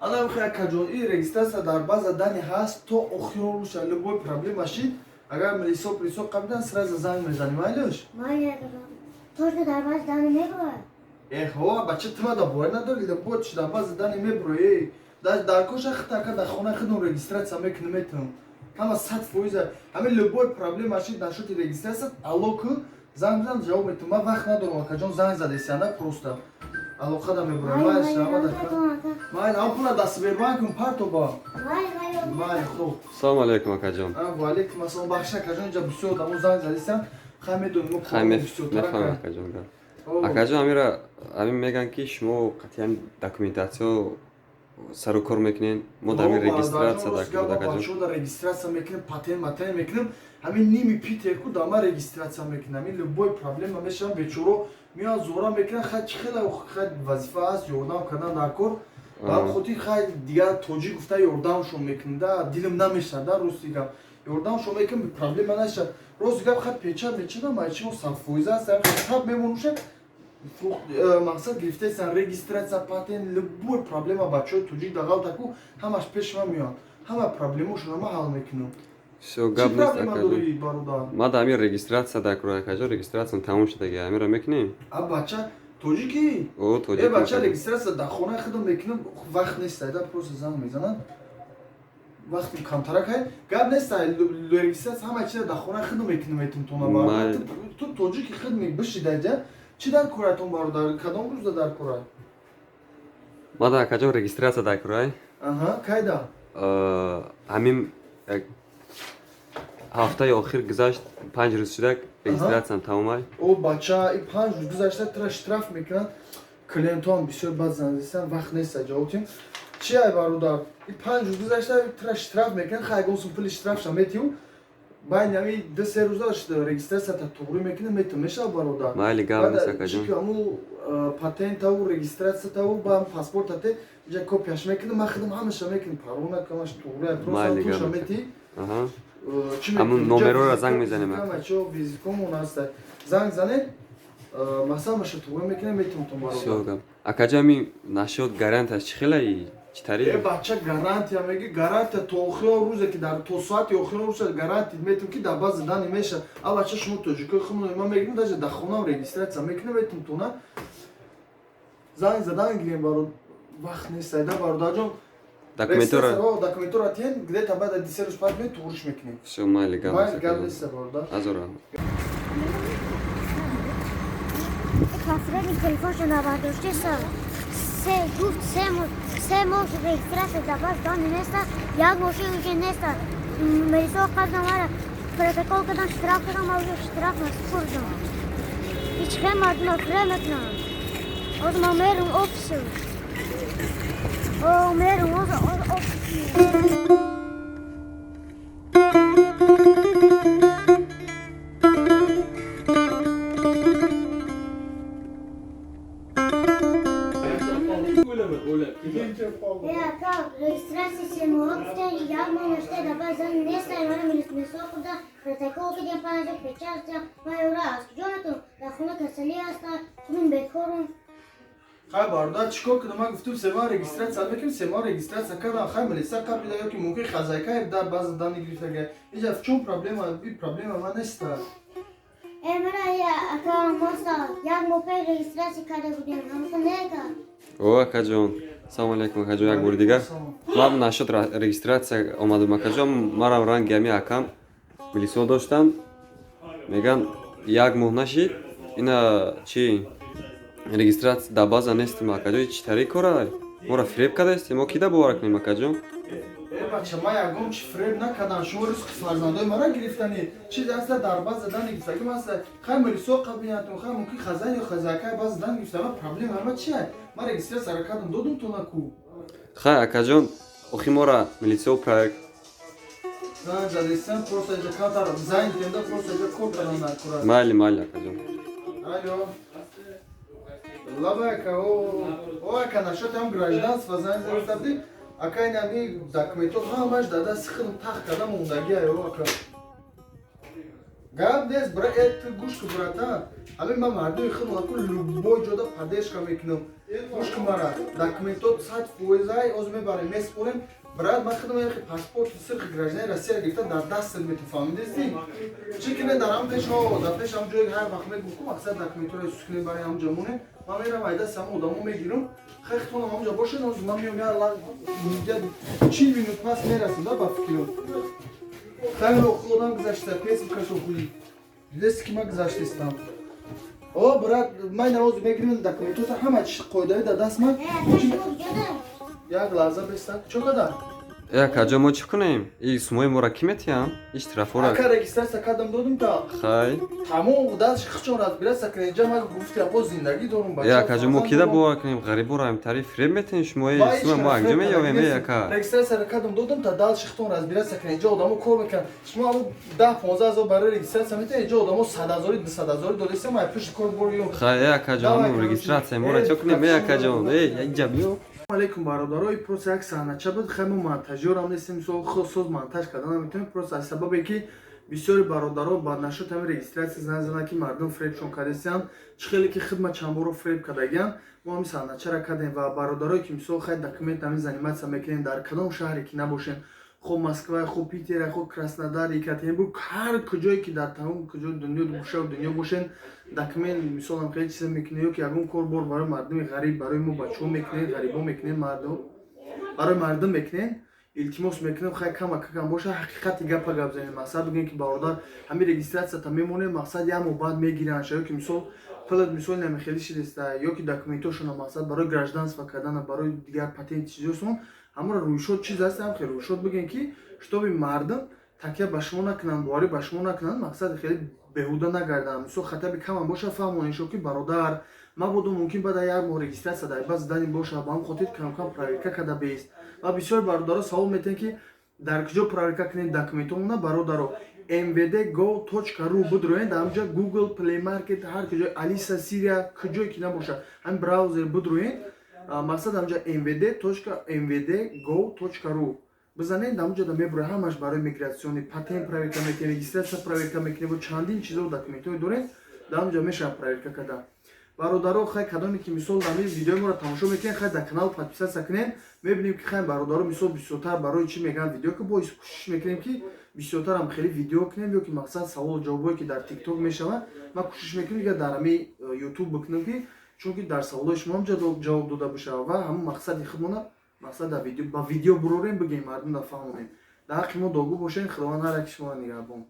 Ана хай, акаҷон, и регистрация дар база данных ҳаст то охирон рӯша. Любой проблема шид, агар милисо плисо қабидан, сразу занг мезанӣ, майлиш? Майли, акаҷон. Точно дар база данных мебурад? Э, ҳо, бача, ту мада бовар надори, любой чи дар база данных мебурои. Дар коша хитака дар хонаи худам регистрация мекунем, метавонам ҳама 100%. Ҳамин любой проблема шид насчёти регистрация, алло ку, занг бизан, ҷавоб метавон. Ман вақт надорам, акаҷон, занг задесианда, просто алоқада мебурам. Майли, майли, ам пула дар Сбербанкум партоба. Майли, хуб. Салому алейкум, акаҷон. Ва алейкум ассалом. Бахш, акаҷон, инҷа бисёр одамо занг задисиан, хай, медонем мо. Хай, мефаҳмам, акаҷон. Акаҷон, амира ҳамин мегӯянд, ки шумо қатъиян документация сару кор мекунед, мо дар ҳамин регистрация. Акаҷон, регистрация мекунем, патент матент мекунем. Ҳамин ними Питер ку дар ма регистрация мекунем. Ҳамин любой проблема мешавам, бечоро меояд, зора мекунад. Хай, чӣ хеле хай вазифа аст, ёрдам кардан дар кор. Ба ҳамин хотир, хай, дигар тоҷик гуфта ёрдамшон мекунем да, дилам намешавад да, рости гап, ёрдамшон мекунем, проблема нашавад. Рости гап, хай, печат мечинам, айчимо 100% аст, тап мемонуша. Мақсад гирифтаистан регистрация, патент, любой проблема бачаҳои тоҷик дағалтаку, ҳамаш пеши ман меояд, ҳама проблемашонро ман ҳал мекунам. Всё, гап нест, акаҷон. Бародар, ма дар ҳамин регистрация дар кор, акаҷон, регистрация тамом шудаги, ҳаминро мекунем. А, бача, тоҷикӣ? О, тоҷик. Э, бача, регистрация дар хонаи худам мекунам, вақт нест, айда просто занг мезананд, вақти камтарак ай, гап нест, регистрация ҳама чиза дар хонаи худам мекунам, метумтона. Ту тоҷики худ бишидаҷа. Чӣ дар коратон, бародар, кадом рӯза дар кора? Ма дар, акаҷон, регистрация дар корай. Аҳа, кайда? Ҳамин як ҳафтаи охир гузашт, 5 рӯз шудак, регистрациям тамомай. О, бача, и 5 рӯз гузашта, тра штраф мекунанд. Клиентҳоам бисёр бад занг, вақт нест ҷавоб тиҳем. Чи ай, бародар, и 5 рӯз гузашта, тра штраф мекунанд. Хай, ягон сум пули штрафша метиҳу, байни ҳами 2-3 рӯза регистрацията туғрӣ мекунем, метавон, мешавад, бародар? Майли, гап нест, акаҷон. Чики ҳаму патентаву регистрациятаву ба паспортате иҷа копияш мекунем, ман худам ҳамаша мекунем, парвона камаш туғрӣ, просто пулша метиҳӣ. Ҳамун номерора занг мезанем. Визиткомон ҳаста, занг занед, масалан, маша туғрӣ мекунем, метавонтон, бародар. Акаҷон, ҳамин насчёт гарантияш чӣ хелаи? Чӣ тариқ? Э, бача, гарантия меги, гарантия то охирон рӯзе ки дар то соати охирон рӯза гарантия метавон, ки дар база данных меша. А, бача, шумо тоҷикои худмон, ман мегирам, даже дар хонаам регистрация мекунем, метавонтона занг задан гирем, баро вақт нест, айда, бародарҷон. Документора. Документора тиҳен, где-то баъд аз 2-3 рӯз пас меояд, туғриш мекунем. Всё, майли, гап. Гап нест, бародар. Азор раҳмат. Посредник телефоншо набардоштеса, се гуфт, 3 моҳ, 3 моҳ регистрация дар баз данных неста, як мошин уже неста. Милисо қабдан, мара протокол кардам, штраф кардам, ма уже штраф насупурдам. Ҳеҷ хел мардума фиреб мекунам. Ҳозир ман мерум офису. О, мерум ҳозир офис. Ака, регистрация 3 моҳ гуфтан, як моҳ нашуда, дар баз данных неста. Мара милисо хурда, протокол кардем, панҷ печат. Ман ёра аз куҷо натонам? Дар хона касалӣ ҳаста, худум бекорум. Хай, бародар, чӣ кор кунам? Ман гуфтум, 3 моҳ регистрация мекунем, 3 моҳ регистрация кардам. Хай, милиса қабида ё ки мумкин хозяйка дар база данных гирифтага. Иҷа в чём проблема? Би проблема ман неста. Э, мара ака, моста як моҳ пеш регистрация карда будем, ҳамака не ака? О, акаҷон, салому алейкум, акаҷон, як бори дигар ман насчёт регистрация омадам, акаҷон. Марам ранги ҳами акам милисо доштам, меган, як моҳ нашид, ина чи регистрация дар база нестим. Акаҷон, чӣ тариқ кора? Моро фиреб кардаистем, мо кида бовар кунем, акаҷон? Э, бача, ман ягон чи фиреб накардам. Шумо ризқи фарзандои мара гирифтани. Чиз аста дар база данных гирифтаги маста. Хай, милисо қабиятон, хай, мумкин хазан ё хозяйкаи база данных гирифта. Ман проблема ма чи? Ман регистрация кардам, додум то наку. Хай, акаҷон, охи мора милисо проект. Занг задестан, просто иҷа камтар занг демда, просто иҷа кор кардан дар кора. Майли, майли, акаҷон. Алло. Лаба, ака, о, о, ака, насчёт ҳам гражданство занг задӣ. Ака, ин ҳами документҳо ҳамаш дар дасти худам тах карда мондагӣ, ай, о, ака. Гап нест, бра, э, ту гӯш ку, братан. Ҳамин ман мардуми худам аку любой ҷода поддержка мекунам. Гӯш кун мара, документот 100% ай, оз мебарем, меспорем. Брат, ман худам яхе паспорти сирхи гражданин Россия гирифта дар дастат мету, фаҳмидести? Чӣ ки не, дар ҳам пеш, дар пеш ҳам ҷои ҳар вақт мегӯ ку, мақсад документҳоро исус кунем, барои ҳам ҷо монем. Ман мерам, ай даст ҳама одамо мегирам. Хехтонам ҳамҷо бошед, оз ман меом, 40 минут пас мерасем да, ба фикрам. Хеле одам гузашта, пес бикашо худи. Дидест ки ман гузаштестам. О, брат, ман навоз мегирем документота, ҳама чи қоидави дар даст ман. Як лаҳза беста. Чо када? Э, акаҷон, мо чӣ кунем? И сумои моро кӣ метиҳам? И штрафора? Ака, регистрация кардам, додум та. Хай. Тамом, дастш хичон разбираться кунед. Инҷа ман гуфти, або зиндагӣ дорум, бача. Э, акаҷон, мо кида бовар кунем? Ғариборо ҳамтари фиреб метиҳем шумо? Э, сума мо акҷо меёвем, э, ака? Регистрация кардам, додум та, дастш хитон разбираться кунед. Инҷа одамо кор мекунанд. Шумо ҳамо 10-15 ҳазор барои регистрация метиҳед, инҷа одамо 100 ҳазори, 200 ҳазори додесам, ай пушти кор бурём. Хай, э, акаҷон, ҳамон регистрация моро чӣ кунем, э, акаҷон? Э, инҷа биё. Алейкум, бародарои, просто як саҳнача буд. Хай, мо монтажёрам нестем, мисол, соз монтаж карда наметавонем. Просто аз сабабе ки бисёри бародаро ба нашуд ҳами регистрация занг заданд, ки мардум фребшон кардастиянд, чӣ хеле ки хидмат чандборо фреб кардагиянд. Мо ҳами саҳначара кардем ва бародарое ки, мисол, хай, документ ҳами заниматься мекунем, дар кадом шаҳре ки набошем, хоб Москва, хоб Питера, хоб Краснодар, Екатеринбург, ҳар куҷое ки дар тамом куҷои дунё, гӯшаву дунё бошен, документ, мисолам, хеле чиза мекунед ё ки ягон кор бор барои мардуми ғариб, барои мо бачаҳо мекунед, ғарибо мекунед, мардум, барои мардум мекунед, илтимос мекунем, хай, кама какам боша, ҳақиқати гапа гап занем. Мақсад, бигӯем ки, бародар, ҳамин регистрацията мемонем, мақсад, як моҳ баъд мегиранд ё ки, мисол, пулат, мисол, намехелӣ шидеста ё ки документошона, мақсад, барои гражданство кардана, барои дигар патент чизосон, ҳамаро рӯйшод чиз аст, ҳам хеле рӯйшод бигӯем, ки чтобы мардум такя ба шумо накунанд, боварӣ ба шумо накунанд, мақсад, хеле беҳуда нагарданд. Мисол, хатаби камам боша, фаҳмонешо, ки, бародар, мабодо мумкин баъд як моҳ регистрация дар баъд задани боша, ба ҳам хотир камкам проверка карда бест. Ва бисёр бародаро савол метиҳанд, ки дар куҷо проверка кунем документомона. Бародаро, mvd gov ru бидроен, дар ҳамҷа Google Play Market, ҳар куҷо, Алиса, Сирия, куҷое ки набоша, ҳамин браузер бидроен, мақсад, ҳамҷа mvd mvd gov ru бизанед, дар ҳамҷода мебура ҳамаш. Барои миграционный, патент проверка мекунед, регистрация проверка мекунед ва чандин чизо документҳое доред, дар ҳамҷа мешавад проверка карда. Бародаро, хай, кадоме ки, мисол, дар видеои моро тамошо мекунед, хай, дар канал подписаться кунед. Мебинем, ки, хай, бародаро, мисол, бисёртар барои чӣ мегӯянд видео, ки боис кӯшиш мекунем, ки бисёртарам хеле видео кунем ё ки, мақсад, саволу ҷавобое ки дар Тикток мешавад, ман кӯшиш мекунем ки дар ҳами Ютуб бикунем, ки чунки дар саволҳои шумоам ҷавоб дода бошавад ва ҳамон мақсади худмона, мақсад, дар видео ба видео бурорем, бигем, мардум да фаҳмонем. Дар ҳаққи мо дуогӯ бошед. Худованд ҳар яки шуморо нигаҳбон.